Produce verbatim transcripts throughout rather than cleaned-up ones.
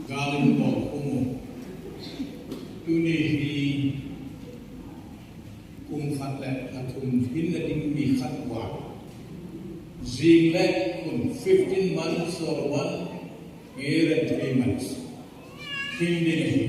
Galin bol khum. Tuni hi kum khat le lha thum hinna ding ni khat uva. Jing le kum fifteen months or one year and three months. Hing ding ahi.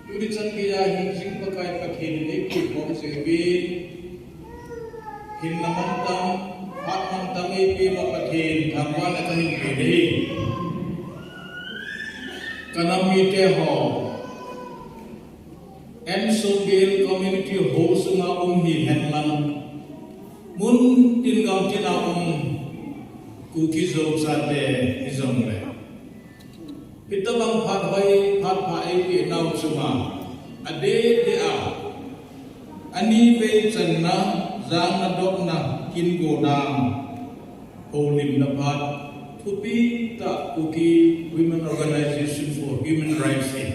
Tuni chan geiya hin jing Pakai Pathen in eipui khom jeh uvin. Hinna mantam, phat mantam eipeuva Pathen thangvahna kahin pe ding ahi. Ka nam mite ho, M Songel Community Hall sunga um hihen lang, mun tin gam tina um Kuki Zo chate hijongle, hitobang phat hoi, phat pha eipeh nau chunga, adeh deh a, ani vei channa, jangna, dopna, kin go dang, houlimna phat thupi tah Kuki Women Organization for Human Rights in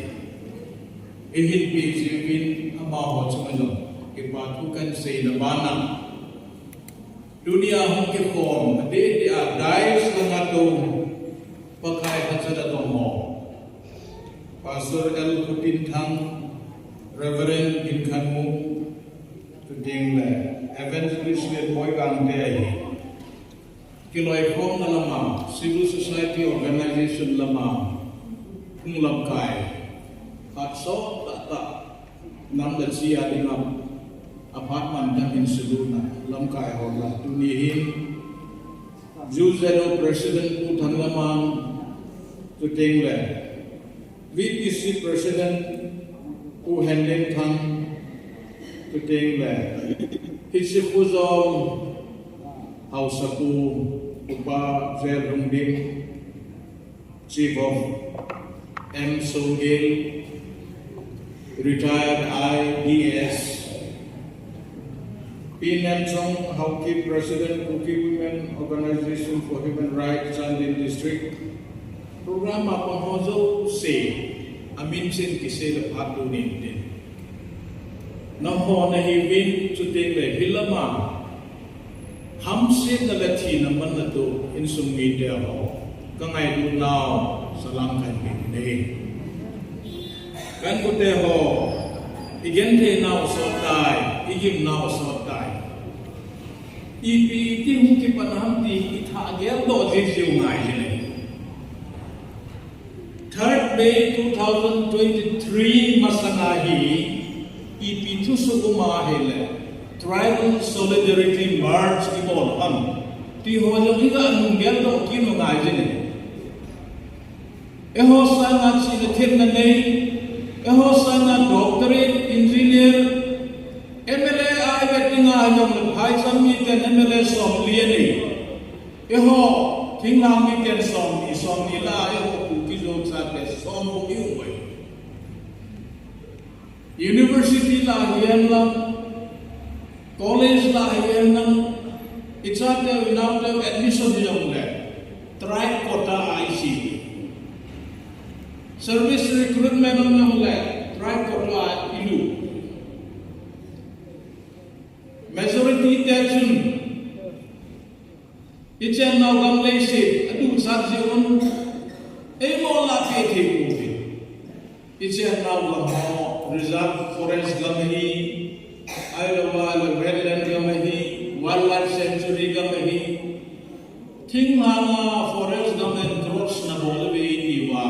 eihin peh jeh uvin amaho chunga jong kipa thu kahin seina bana, tunia hung kikhom adeh deh a dais langa tou Pakai lhacha dong ho, Pastor L Khutinthang, Reverend Ginkhanmung, chuteng le Evangelist Lenboi Gangte ahi. Kiloikhomna lama, civil society organization lama, hung lamkai, phat sot tah tah, nam le chi a dinga, aphat mantam hin sulutna lamkai ho la, tuni hin, U Z O President Pu Thanglamang, chuteng le V P C President Pu Henlenthang, chuteng le hiche Khuzom Haosapu Upa J Lungding, Chief of M Songel, Retired I D S, Pi Nemchong Haokip, President, Kuki Women Organization for Human Rights, Chandel District. Program a pang ho jouse, amin chin kisei le phat tu nin tin. Nangho nahiuvin chuteng le hilama, hamsetna le thina manna toh insung mite ho, ka ngailut nau salam kahin pe in ahi. Ka inkote ho, i genthei nau sot tai, i gim nau sot tai. Ipi ti hung kipan ham ti i thah geldoh jing jiu ngai jin ahi. Third May two thousand twenty-three masanga hi, ipi thusoh um ahile, Tribal Solidarity March i bol ham ti ho jong i ga nung geldoh kit u ngai jin ahi. Eiho sanga chihna themna nei, eiho sanga doctorate, engineer, M L A a i vet dinga hijongle phaicham miten M L A somli anei. Eiho thinglhang miten somni, somni lah a eiho Kuki Zo chate somgup i um uve. University lah a hihen lang, college lah a hihen lang, i chateu i naoteu admission hijongle, tribe quota a i si. Service recruitment hijongle, tribe quota a i lut. Majority te chun, i chennau gam leiset a duchat jeh un, eimo lah a peh thei pouve. I chennau gam ho, reserve forest gam ahi, ahilouva le wetland gam ahi, wildlife sanctuary gam ahi, thinglhanga forest gam encroach na bol uve itiuva,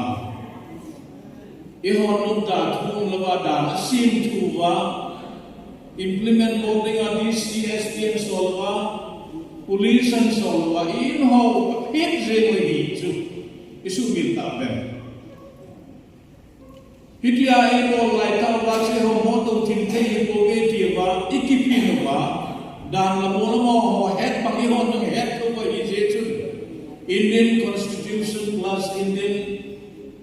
eiho nungta thum louva dan asem thu uva, implement bol dinga D C, S P in sol uva, police in sol uva, i in ho aphet jeng u ahi chu i sumil tah pen. Hitia i bol laitah uva, hiche ho motou thim thei hi pouve tiuva i kipin uva, dan la bol amaho het bang eihon jong het lou u ahi jeh chun, Indian Constitution plus Indian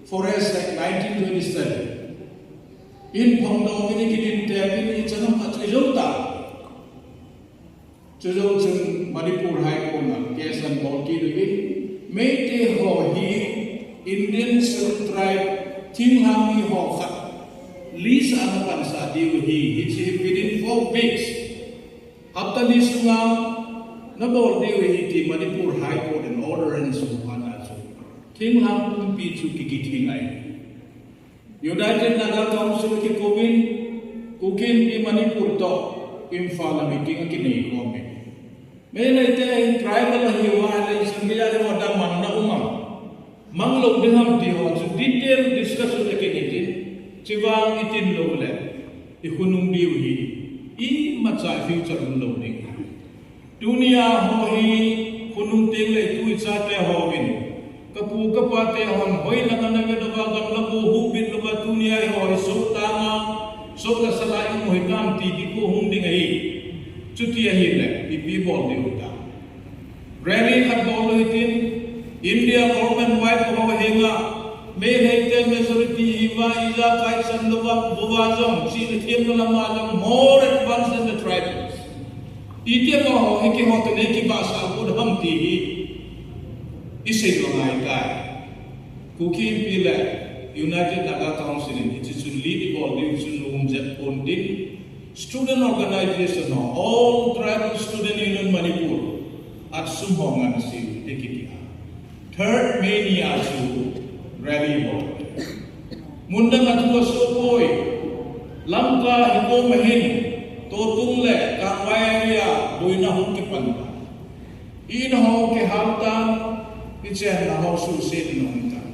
Forest Act nineteen twenty-seven in phongdoh uvin i kidin tep uvin, i chan ham khat chu i jou ta. Chujou chun Manipur High Court na case ana bol kit uvin, Meitei ho hi Indian Scheduled Tribe thinglhang mi ho khat list a ana pansah diu ahi, hiche hi within four weeks, hapta ni sunga na bol diu ahi ti Manipur High Court in order ana sung phat na chu, Thinglhang pumpi chu kikithing ahi. United Naga Council kikouvin, Kuki Inpi Manipur toh Imphal a meeting akinei khom e. Meiteite hi tribal ahiuva ahile, Sangaya le ho dam manna um am, mang lou ding ham ti ho chu detail discussion akinei tin, chuvang itin lou le, ikhonung diu hi imacha future um lou ding. Tunia ho hi khonung teng le tu ichate hovin, kapu kapate hon hoilanga ana vet uva, gamla bu hubit louva tunia eiho hi soh tanga, soh le sala imu hitam ti ding khu hung ding ahi. Chuti ahile ipi bol diu hitam? Rally khat bol lou hitin, India government wide ho henga, Meiteite majority hiuva, ijakai chan louva, bouva jong, chihna themna lama jong more advanced than the tribals. Itiham ho hi keiho toh nei kibahsah got ham ti hi isei u angaitai. Kuki Inpi le United Naga Council in hiche chu lead ibol diu chu nom jep pon tin, student organization ho, All Tribal Student Union Manipur, ATSUM ho ngansi u hite kiti a, third May nia chu rally bol. Mun dang a thu asoh poi. Lamka hikom ahin, Totung le Kangvai area boina hung kipan tan. Ina ho kihal tan, ichenna ho suhset in aum tan.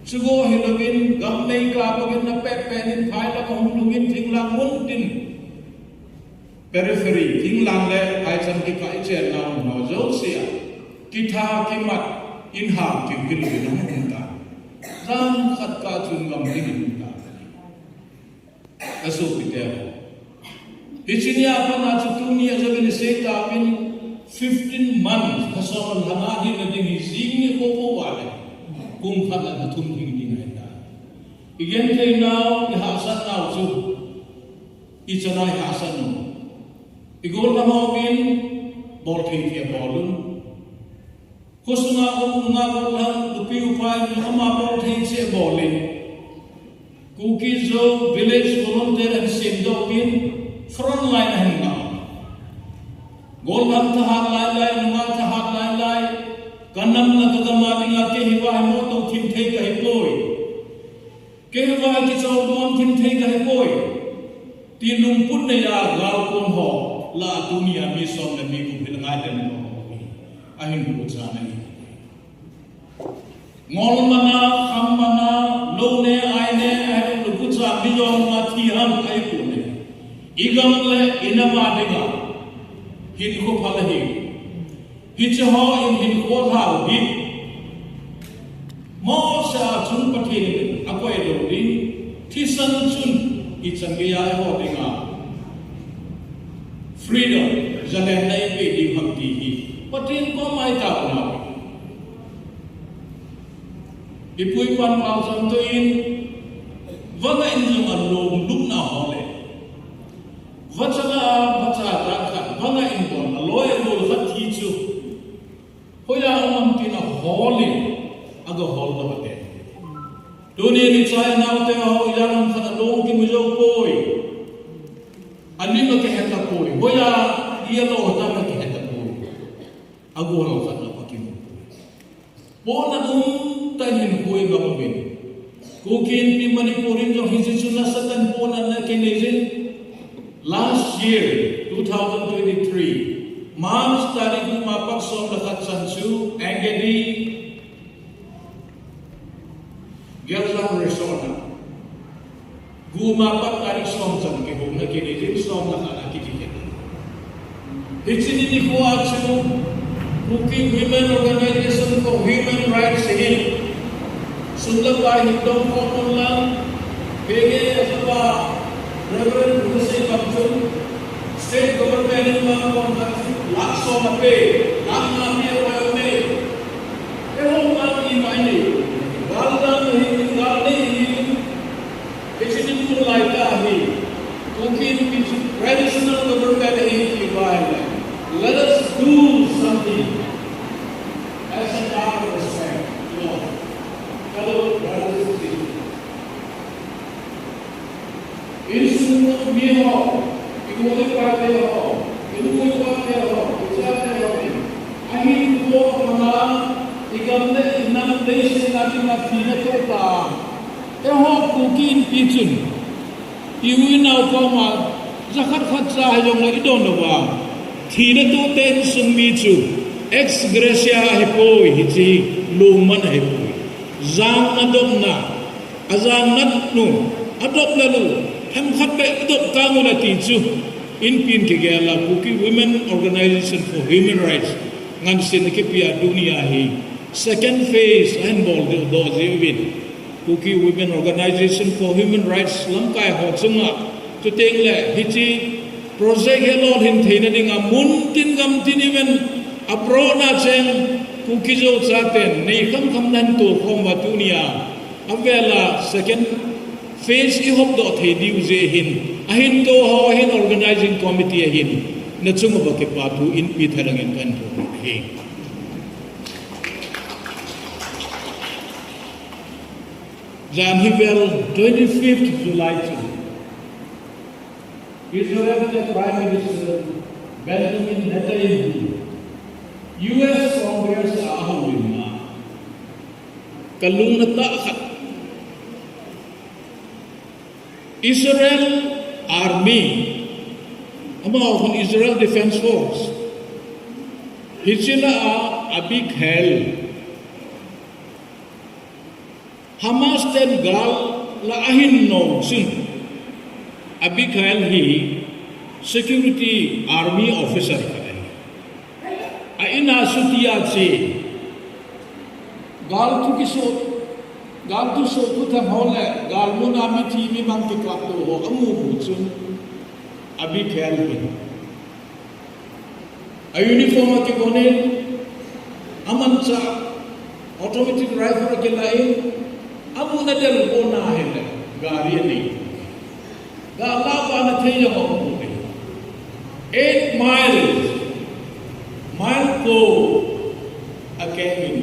Chugo hilouvin, gam mei kap bangin na pet pet in phai lam ahung lhungin, thinglhang mun tin, periphery, thinglhang le phaicham kikah ichenna mun ho jouse a kitha kimat in hang kiu kilou in ahung tan. Jan khat kah chun gam ding in tan. Kasopite ho, hiche nia pat a chu tuni a jong isei tauvin, fifteen months, lha som le lha nga hina ding hi jing nikho bou vale kum khat le lha thum hing ding ahitai. Igenthei nau, ihahsat nau chu ichan a ihahsat u? Igollhang uvin, bolthei thei bol un. Khosunga um nunga gollhang, nupi upa in ama bolthei cheh bol in, Kuki Zo Village Volunteer ahin semdoh in, front line ahin ngah. Gollhang thahat lai lai, nunga thahat lai lai, kanam le kagam a dinga kei hiva hi moto thim thei kahipoi, kei hiva hi kichol dom thim thei kahipoi, ti lungput neiya galkon ho lah a tunia mi som le mi gup hi ngaidam lou ho hi ahin guhchan ahi. Ngol mana, kham mana, lou ne, ai ne, ahilou gucha mi jong ma thi ham ahi pon e. Igam le inam a dinga hinkho phal ahi. Hiche ho in hinkho lhau hi mohseh a chun Pathen in akoilou ding, thisan chun ichan geiya eiho dinga freedom, jalenna ipeh ding ham ti hi Pathen koma itaona u. Ipu ipan paocham toh in, vanga in jong alom lupna ho le, vachanga, vacha tah khat, vanga in bol, aloi agol khat thi chu hoiya um am tin ahol in, agahol doh ate. Tuni ichai naote ho, ijat ham khat alom kimu jou poi, alim akihe tapoi, hoiya alo tam akihe tapoi, agol khat la akimu poi. Pona umtah in hinkho igam uvin, Kuki Inpi Manipur in jong hiche chu nasatah in pona ana kinei jin. Last year, two thousand twenty-three, March tarik gup ma pat som le khat chan chu Angedi Geljang Resort a, gup ma pat tarik som chan kihouna kinei jin, som le khat a kiti kit. Hiche ni nikho a chu Kuki Women Organization for Human Rights hin sum le pai hin dong khom un lang, P K F a Reverend Pu Sei Bang chun State Government in vang contract lakh som ape, lakh nga ape, apai ume. Eiho vang ima inei, gal dang ahi, gal nei ahi, hiche ni mun lai tah hi Kuki Inpi traditional government ahi ti uva ahile, let us do something as an act of respect to our fellow brothers and sisters. Insung mi ho, i nu i pa te ho, i nu i pa te ho, i cha te ho, ahinkho a pat a, i Nam le inam leiset a dinga thina toh ta. Eiho Kuki Inpi chun i u i nao koma jakhat khat cha hijongle i don uva, thina toh te insung mi chu ex gratia ahipoi, hiche lungmon ahipoi. Jang na dopna, ajang nat nu, adop le lu, themkhat beh adop tang u na ti chu, Inpi in kigel a Kuki Women Organization for Human Rights ngansena kipe a tunia hi second phase ahin bol doh jiuvin, Kuki Women Organization for Human Rights lamkai ho chunga, chuteng le hiche project hi lolhin theina dinga mun tin gam tin event abroad na cheng Kuki Zo chaten nei kham kham nan tokhom uva tunia, avel a second phase i hop doh thei diu jeh hin, ahin to ho, ahin organizing committee ahin, na chung uva kipa thu Inpi thalheng in kahin thum ahi. Jan hi vel twenty-fifth July chu Israel te Prime Minister Benjamin Netanyahu U S Congress a ahung in a, ka lungna tah khat, Israel Army, amaho hin Israel Defense Force, hiche lah a Avichai, Hamas ten gal la ahin no chun, Avichai hi security army officer khat ahi. A in a chutia che, gal thu kiso, gal thu so thu thang ho le gal mun a mithi mi mang kikapto ho amu mu chun, Avichai hi a uniform akigon in, amanchah automatic rifle akilah in, amun adel kona ahile gari anei. Gal la vana thei jong aum poi. Eight miles, mile ko akeng in,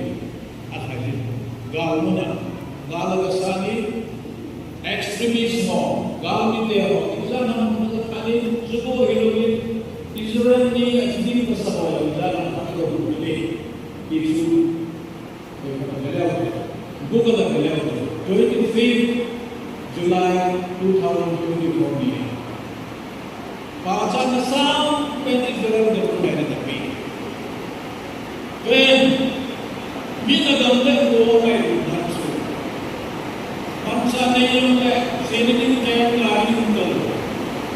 akhai in. Gal mun a, gal la sangin, extremist ho, gal mite ho, ijat ham akhan in, chubo hilou in, Israel mi athi ding kasa ho, ijat ham akhan in, ti chu Google a veleu, twenty-fifth July two thousand twenty-four ni. Pachatna sang pen Israel na pu mai na tapi. Pen, mi na gam le mo mai na chu. Pachatna yong le, seni ni kaya la ni undal.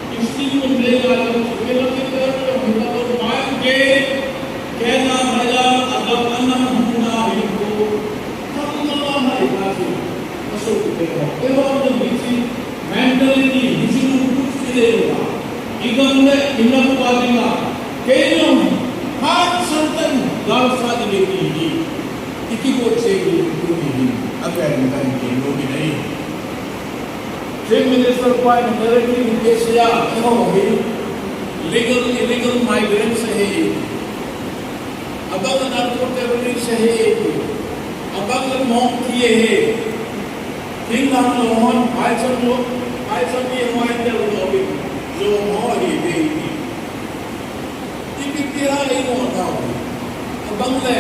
Fifteen mun le la ni kilometer kilometer mile ke, kena maya agam anam huna hi ko. Kamu na la mai ka chu. Kaso ko ke ho. Ke ho na mi chi mentality, mi chi lu ku chi le la. Igam le inam pa dinga. Ke yong, ha santan gal sa di le ki hi. Iki ko che ku ku ni hi. Akan kan ke lo ni nai. Chief Minister pa in narrative in Asia, eiho hi legal, illegal migrants ahi. Abang narco terrorist ahi. Abang le mong thi ahi. Thing lang lo hon, pai chon lo, pai chon ni hoi tel lo bi. Zo mo hi de hi. Ipi pi ha ei mo tao. Abang le